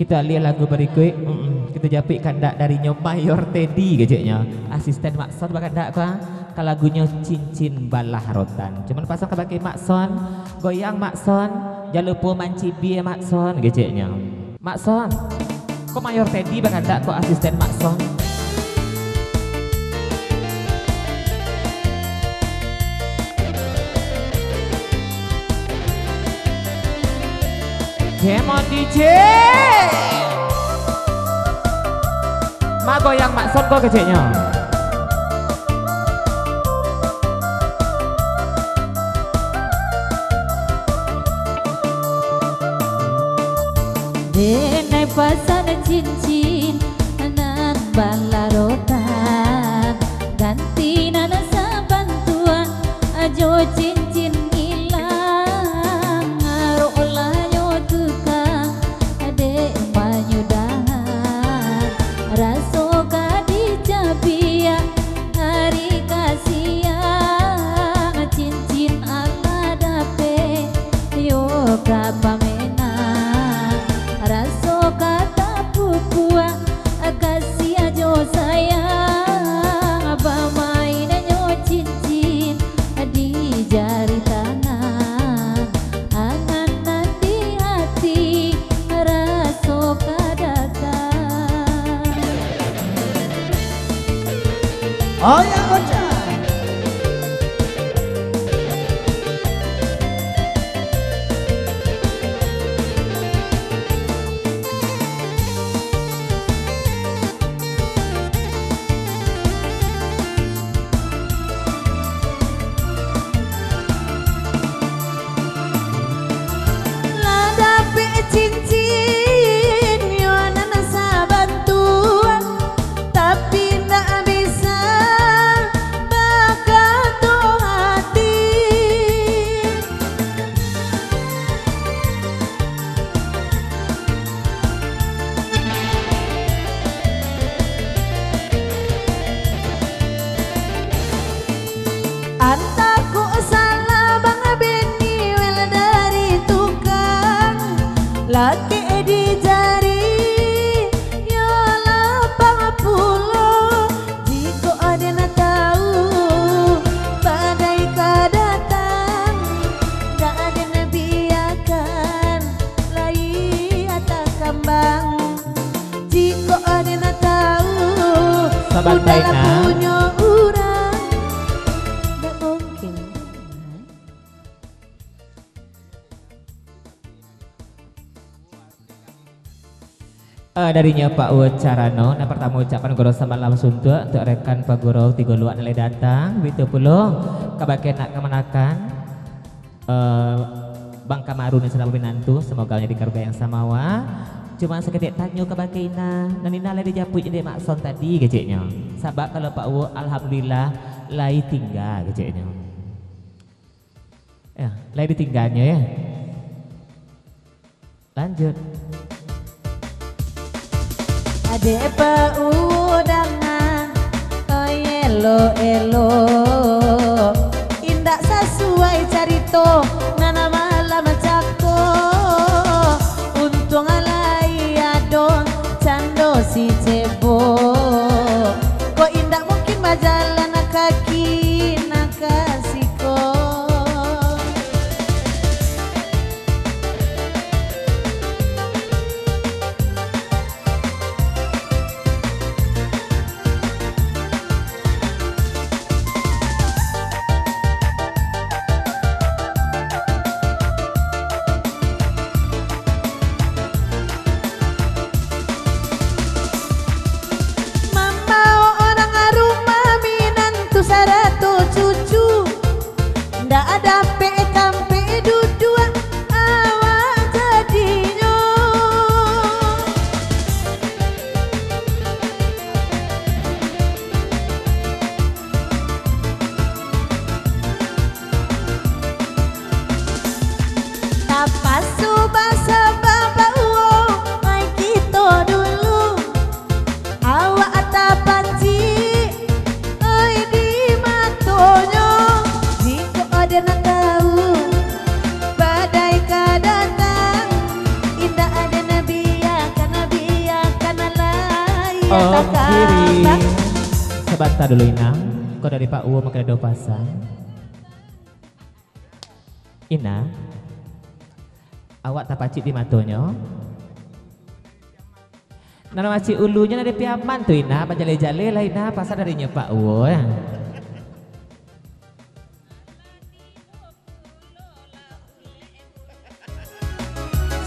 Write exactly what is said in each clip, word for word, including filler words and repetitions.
Kito alih lagu barikuik, mm-mm. Kito japuik kandak darinyo Mayor Teddy keceknyo. Asisten Mak Son bakandak ko, ah, ka lagunyo Cincin Balah Rotan. Cuman pasang kabake Mak Son, goyang Mak Son, jan lupo mancibia Mak Son keceknyo. Mak Son, ko Mayor Teddy bakandak ko asisten Mak Son. Kemon D J. Magoyang Mak Son ko keceknyo. Denai pasan cincin nan balarotan, ganti nan sabantuak jo cincin ilang. Arok lahnyo tukang dek panyudahan, raso ka dicabiak ari ka siang, cincin alah dapek yo ka pamenang, raso ka tapupuak kasih jo sayang, bamain nyo cincin di jari tangan, angan nan di hati raso ka datang. Oh ya, Ocha. Lah dapek cincin yo nan sabantuak, tapi ndak bisa bakato hati. Antah kok salah Bang Beni wel dari tukang, lakek di jari yo lapang pulo. Jikok aden tau, badai ka datang, dak aden biakan lai atah kambang. Jikok aden tau, sabantai, udah lah, nah, punyo urang, dak mungkin. Eh, darinyo Pak Ucarano, nan partamo ucapan goro samalam suntuak untuak rekan Pak Guru Tigo Luak nan lai datang, bitu pulo kabake nak kamanakan, eh, Bang Kamarun nan sadang baminantu, semoga jadi kaluarga yang samawa. Cuma saketek tanyo kabake Ina, nan Ina lai dijapuik dek Mak Son tadi keceknyo. Sabab kalau Pak Uwo, alhamdulillah, lai tingga keceknyo. Ya, lai ditingganyo, ya. Lanjut. Adek Pak Uwo dangan, oh, elok-elok. Indak sasuai carito nan malam cako. Untuang lai ado cando si cebok. Kok indak mungkin bajalan kaki nak ka siko. Om Kiri. Sabanta dulu, Inang. Ko dari Pak Uwo mangko ado pasan. Inang, awak tapacik di matonyo. Nan pacik ulunyo nan di Piaman tu, Inang, bajaleh-jaleh lah, Inang, pasan darinyo Pak Uwo, yo.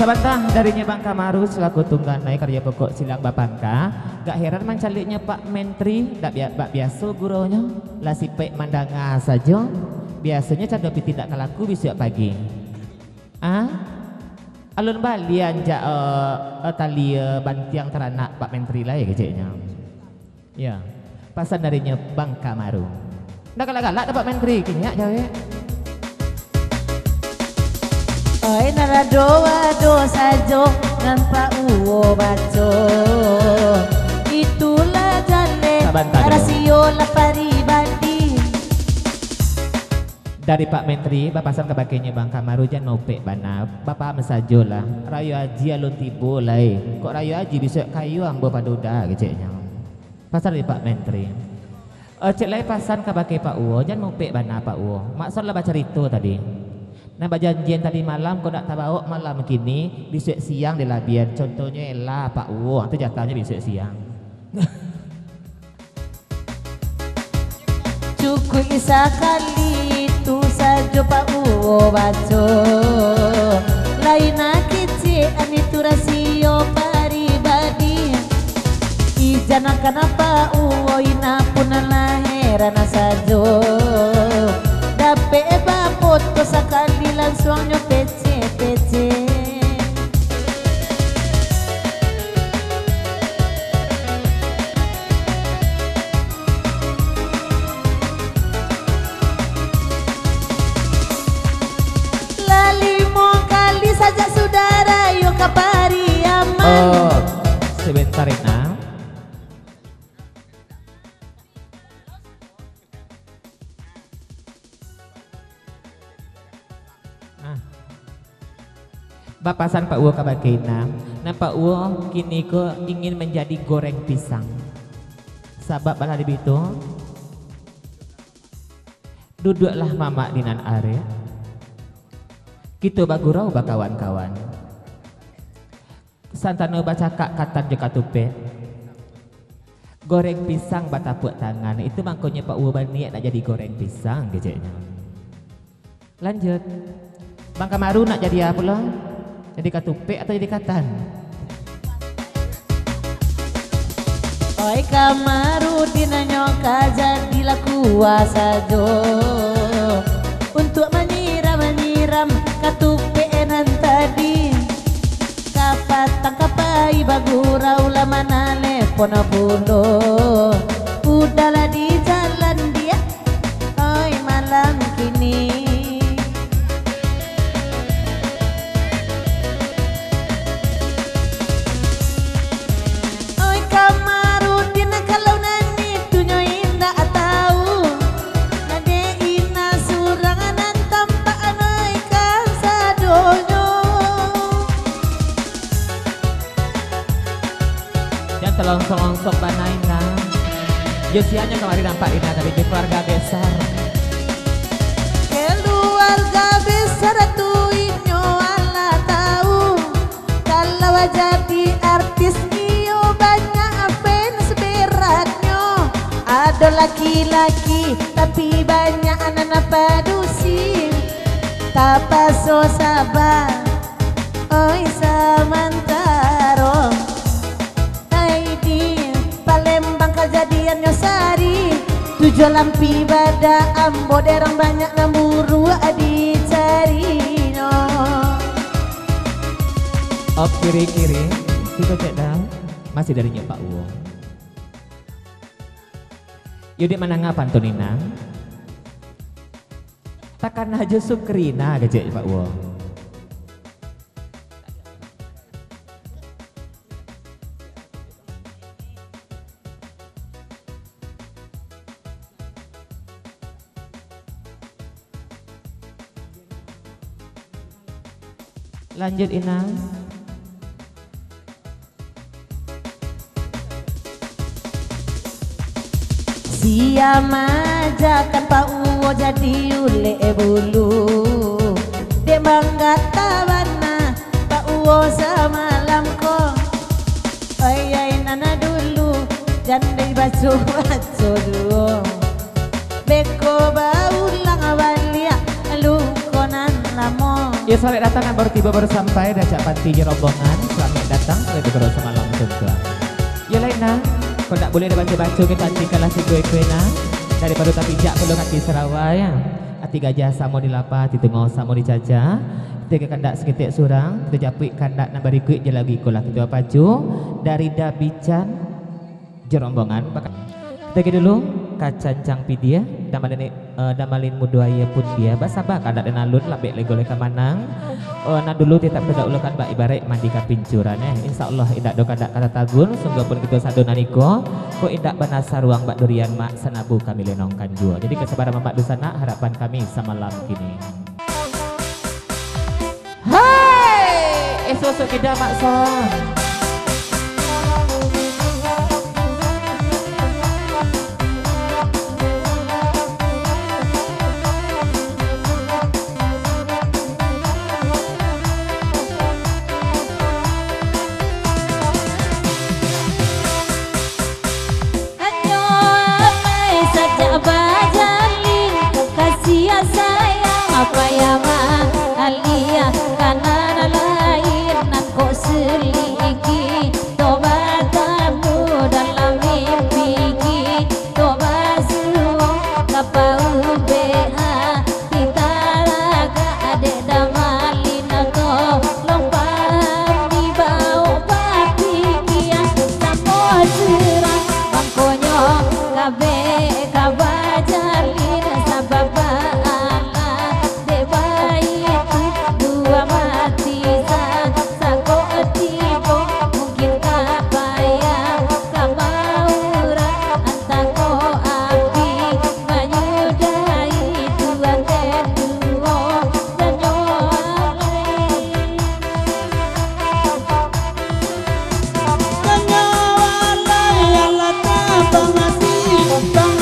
Sabanta darinyo Bang Kamaru salaku tungganai karjo pokok silang bapangka, gak heran mancaliaknyo Pak Menteri, dak bia-, bak biaso guronyo, lah sipek mandanga sajo, biasonyo cando pitih dak ka laku bisuak pagi. Ah? Alun balian jak, eh, eh, tali, eh, bantiang taranak Pak Menteri lai keceknyo. Ya, pasan darinyo Bang Kamaru. Ndak galak-galak dapek Menteri, kinyak jawek. Oi, narado-ado sajo nan Pak Uwo baco. Itulah jaleh, sabanta dulu, rasio lah paribadi. Dari Pak Menteri, bapasan kabakenyo Bang Kamaru, jan mopek bana, bapaham sajolah. Rayo Aji alun tibo lai. Kok Rayo Aji bisuak kayo ambo padoda, keceknyo. Pasan dari Pak Menteri. Eh, cek lai pasan kabake Pak Uwo, jan mopek bana Pak Uwo. Makson lah bacarito tadi. Nan bajanjian tadi malam, kok dak tabawok malam kini, bisuak siang dilabian. Contohnyo Ella, Pak Uwo, tu jatahnyo bisuak siang. Cukuik sakali tu sajo Pak Uwo baco, lai nan kecek an itu rasio paribadi. Ijanakan Pak Uwo, ina pun lah heran sajo, dapek bafoto sakali lansuang nyo pecek-pecek. Lah limo kali sajak sudah rayo ka Pariaman. Oh, sebentar, Ina. Nah. Bapasan Pak Uwo kabake Ina, nan Pak Uwo kini ko ingin manjadi goreng pisang. Sabab bala di bitu, duduaklah mamak di nan arek. Kito bagurau bakawan-kawan. Santano bacakak katan jo katupek. Goreng pisang batapuak tangan, itu mangkonyo Pak Uwo baniaik nak jadi goreng pisang, keceknyo. Lanjut. Bang Kamaru nak jadi apo lo? Jadi katupek atau jadi katan? Oi Kamarudin, nyo ka jadilah kuwa sajo, untuak manyiram-nyiram katupek nan tadi. Kapatang ka pai bagurau, lah manalepon pulo. Udahlah di jalan dia, oi malam kini. Oi Kamarudin, kalau nan itu nyo indak tau, nan dek Ina surang nan tampak, oi kasadonyo. Jan talongsong-longsong bana Ina. Yo, sia nyo kamari nampak Ina tadi, di keluarga besar. Keluarga besar tu inyo alah tau. Kalau jadi artis iyo banyak fans beratnyo. Ado laki-laki tapi banyak nan padusi. Tapaso saba, oi, samantaro. Ai di Palembang kajadiannyo sari, tujuah lampi bada ambo, derang banyak nan buruak dicarinyo. Op kiri-kiri, kito cek dah. Masih darinyo Pak Uwo. Yo dek mandanga pantun Ina. Takana jo Sukrina kecek Pak Uwo. Lanjut, Ina. Sia maajakan Pak Uwo jadi ulek bulu. Dek manggata bana Pak Uwo samalam ko. Oi, ai nan dulu, jan dibaco-baco duo. Beko baulang baliak luko nan lamo. Yo, salamaik datang nan baru tibo baru sampai, dek Acak Panti jo rombongan. Salamaik datang, salamaik beko samalam, tuan-tuan. Yo lai nah, kok ndak buliah dibaco-baco, kito antikanlah sikua-kua nah. Daripado tapijak pulo ati sarawa, yo. Ati gajah samo dilapah, ati tungau samo dicaca. Kito kandak saketek surang, kito japuik kandak nan barikuik, jo lagu iko lah kito bapacu dari Dabican jo rombongan. Kito gai dulu ka Cancang Pidia, Damalin, eh, Damalin Mudo Aia Pundia, basaba kandak den alun, labek lego lai ka manang. Oh, nan dulu titah tadahulukan bak ibaraik mandi ka pincuran, eh. Insya Allah indak doh kandak ka tatagun, sungguahpun kito sado nan iko, kok indak bana saruang bak durian, mak, sanabu kami lenongkan juo. Jadi, kasabaran mamak dunsanak, harapan kami samalam kini. Hai, esok-esok kida, Mak Son. Anyo alai sajak bajalin, kasiah sayang payah maalia, kana nan lain nan kok siliki, to batamu dalam mimpi, to basuo ka paubek. Taragak dek Damalin ko, lompan dibao bapikia, samo surang mangkonyo kabek ka bajalin, sabab baalah dek baitu dua mati sa-, sakok tibo mungkin ka payah ka maurang, antah ko api manyudahi tuan den duo. Janyo alai. Janyo alai, alah tabang ati, bang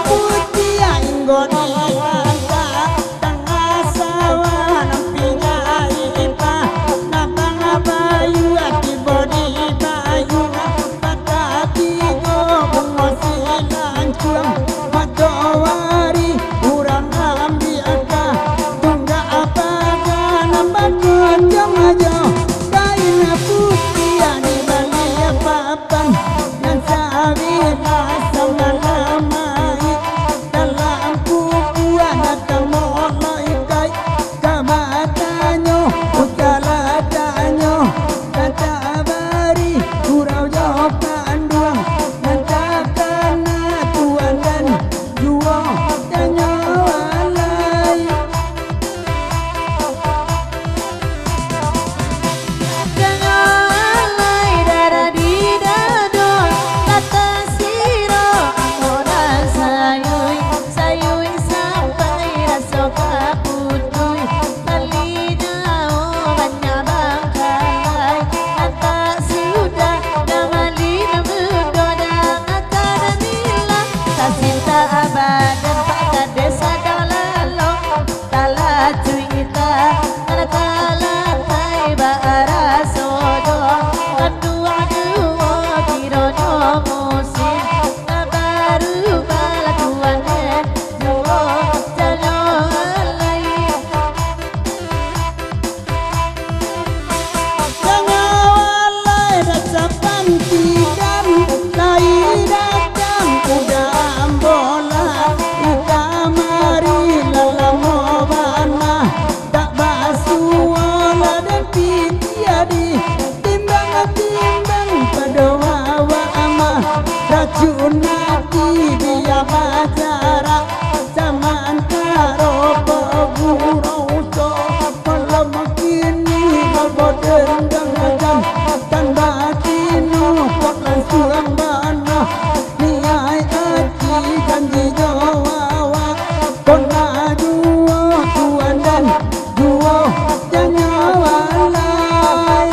putiah inggo di mata. Tangah sawah nan pinjai ipah, nabang bayu tibo di bayu, patah tigo bungo silancuang, matoari urang ambiak ka, tunggak paga nan bakuncang ajo, kain putiah di baliak papan, nan sabilah samalam ai. Dalam kubua datang malaikaik, ka batanyo, usah lah tanyo, ka tabari gurau jo panduang, nan takana tuan den juo, janyo alai. Janyo alai darah di dado, ka tasiro ambo nan sayui, sayui sampai raso ka putuih. Talidau banyak bangkalai, nan tak sudah Damalin mudo dang akan milah. Tasinta badan pakade sadang lalok. Talacuik ita, talatai baraso doh, kanduang duo kironyo musim, barubah lakuan den duo, janyo alai. Janyo alai rasakan kidam, lai datang udah ambo lah, di kamari lah lamo bana, tak basuo lah den pitiah di timbang-timbang pado awak mah, racun ati bia bajarak. Samantaro pagurau so, malam kini babodendang kajam, tanda tinu kok lansuang bana, niaik ati janji jo awak, kona juo tuan den juo, janyo alai.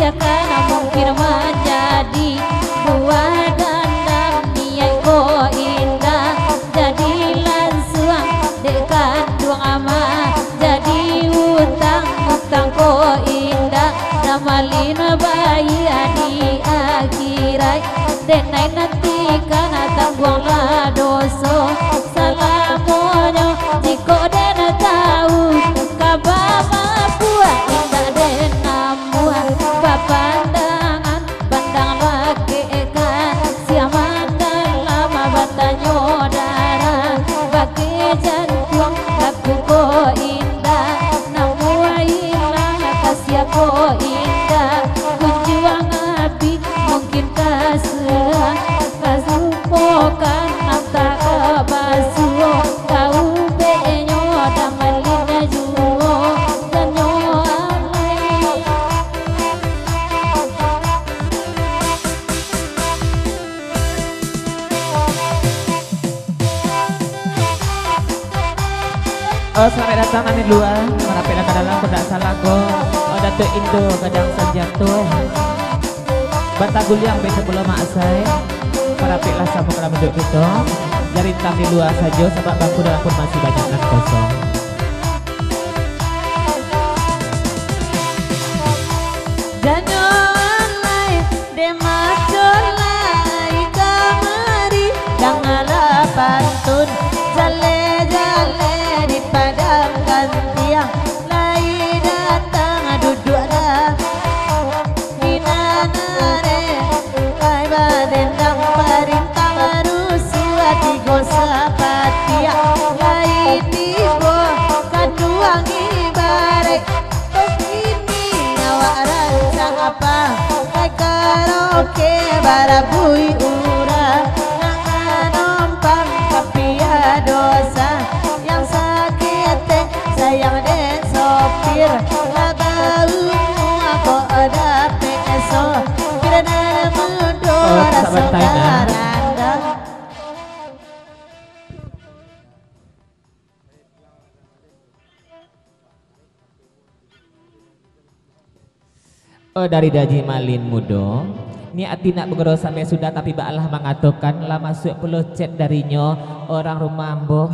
Takana mungkin manjadi buah dandam, niaik ko indak jadi lansuang dek kanduang amah, jadi utang, utang ko indak nan malin bayia di akhiraik. Denai nanti kana tangguanglah doso salamonyo. Jikok den tahu ka bamabuak, indak den namuah bapandangan. Pandang lakek ka siaman dalam, batanyo darah bakeh jantuang. Aku ko indak namuah ilang, ka sia ko indak kunjuang api. Mungkin ka sudah ka supokan, nan tak ka basuo, ka ubeknyo dan malin juo, dan nyo alai. Oh, salamaik datang nan di lua, marapeklah ka dalam, kok ndak salah ko, oh, Datuak Indo Gadang Sanjanto, eh. Bataguliang beko pulo maksai, marapeklah samo ka dalam duduak kito, jarintang di lua sajo, sabab bangku dalam pun masih banyak nan kosong. Janyo alai, dek maco lai kamari, dangalah pantun, jaleh-jaleh di padang gantiang, lai datang duduaklah di nan ade, ai badendang parintang rusuah tigo sapatiak, lai tibo kanduang ibarat. Kini awak rancak apa? Kai karaoke barabuih urang, nak manompang ka pia dosa. Yang saketek sayang dek sopir, lah baumua kok dapek eso, kiro nan mudo Oh, raso sabantai, nah. Karandang. Oh, dari Daji Malin Mudo, niaik ati nak bagurau sampai sudah, tapi baa lah mangatokan, lah masuak pulo chat darinyo, urang rumah ambo,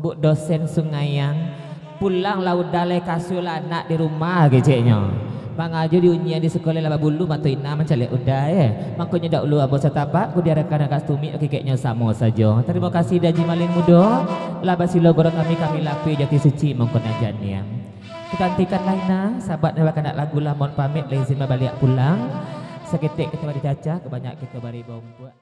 Buk Dosen Sungaian, pulang lah udah lai, kasuah lah anak di rumah, keceknyo. Mangajo di unyian di sikolah lah babulu, mato ina mancaliak udah, eh. Mangkonyo dahulu ambo satapak, kudiarakan agak stumik, kekeknyo samo sajo. Tarimo kasih Daji Malin Mudo, lah basilo gurau kami, kami lapeh jati suci mangko nan janiah. Tagantikan lain nah, sahabat nan bakandak lagu lah mohon pamit, lah izin babaliak pulang. Saketek kito bari cacah, kabanyak kito bari bongkuak.